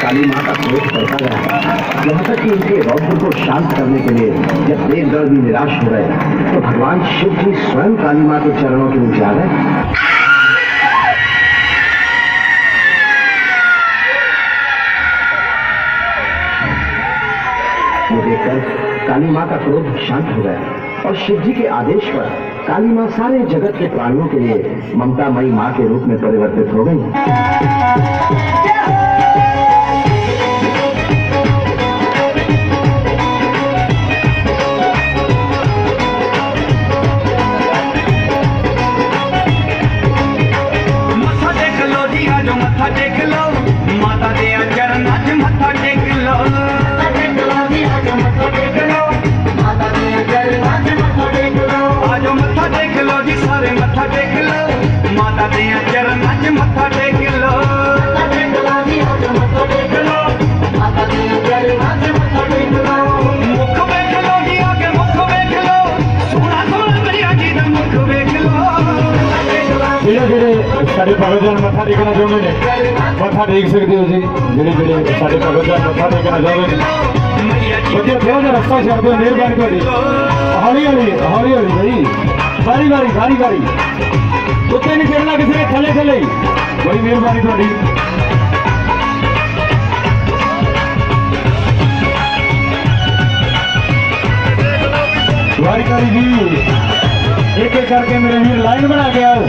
काली माँ का क्रोध बढ़ता गया, यहाँ तक कि उनके रौद्र को शांत करने के लिए जब देवगण भी निराश हो गए तो भगवान शिव जी स्वयं काली माँ के चरणों के नीचे आ गए। वो देखकर काली माँ का क्रोध शांत हो गया और शिव जी के आदेश पर काली माँ सारे जगत के प्राणियों के लिए ममतामयी माँ के रूप में परिवर्तित हो गई। ਮੱਥਾ ਟੇਕ ਲੋ ਜੀ, ਆਜੋ ਮੱਥਾ ਟੇਕ ਲੋ, ਮਾਤਾ ਦੇ ਚਰਨਾਂ 'ਚ ਮੱਥਾ ਟੇਕ ਲੋ। ਮੱਥਾ ਟੇਕ ਲਓ ਜੀ, ਆਜੋ ਮੱਥਾ ਟੇਕ ਲਓ, ਮਾਤਾ ਦੇ ਚਰਨਾਂ 'ਚ ਮੱਥਾ ਟੇਕ ਲਓ। ਆਜੋ ਮੱਥਾ ਟੇਕ ਲੋ ਜੀ, ਸਾਰੇ ਮੱਥਾ ਟੇਕ ਲੋ, ਮਾਤਾ ਦੇ ਚਰਨਾਂ 'ਚ ਮੱਥਾ ਟੇਕ ਲੋ। ਮੱਥਾ ਟੇਕ ਲਓ ਜੀ, ਆਜੋ ਮੱਥਾ ਟੇਕ ਲਓ, ਮਾਤਾ ਦੇ ਚਰਨਾਂ 'ਚ ਮੱਥਾ ਟੇਕ ਲਓ। ਮੁਖ ਵੇਖ ਲੋ ਜੀ, ਆ ਕੇ ਮੁਖ ਵੇਖ ਲੋ, ਸੋਹਣਾ ਸੋਹਣਾ ਮਈਆ ਜੀ ਦਾ ਮੁਖ ਵੇਖ ਲੋ। ਜਿਹੜੇ ਜਿਹੜੇ ਸਾਡੇ ਭਗਤ ਜਨ ਮੱਥਾ ਟੇਕਣਾ ਚਾਹੁੰਦੇ ਨੇ, ਮੱਥਾ ਟੇਕ ਸਕਦੇ ਹੋ ਜੀ। ਜਿਹੜੇ ਜਿਹੜੇ ਸਾਡੇ ਭਗਤ ਜਨ ਮੱਥਾ ਟੇਕਣਾ ਚਾਹੁੰਦੇ ਨੇ, ਮਈਆ ਜੀ ਵਧੀਆ, ਥੋੜਾ ਜਿਹਾ ਰਸਤਾ ਛੱਡ ਦਿਓ, ਮਿਹਰਬਾਨੀ ਤੁਹਾਡੀ। ਹੌਲੀ ਹੌਲੀ, ਹੌਲੀ ਹੌਲੀ ਭਾਈ, ਵਾਰੀ ਵਾਰੀ, ਵਾਰੀ ਵਾਰੀ। ਉੱਤੇ ਨਹੀਂ ਚੜਨਾ ਕਿਸੇ ਨੇ, ਥੱਲੇ ਥੱਲੇ ਹੀ। ਬੜੀ ਮਿਹਰਬਾਨੀ ਤੁਹਾਡੀ। ਵਾਰੀ ਵਾਰੀ ਜੀ, ਇੱਕ ਇੱਕ ਕਰਕੇ ਮੇਰੇ ਵੀਰ ਲਾਈਨ ਬਣਾ ਕੇ ਆਓ।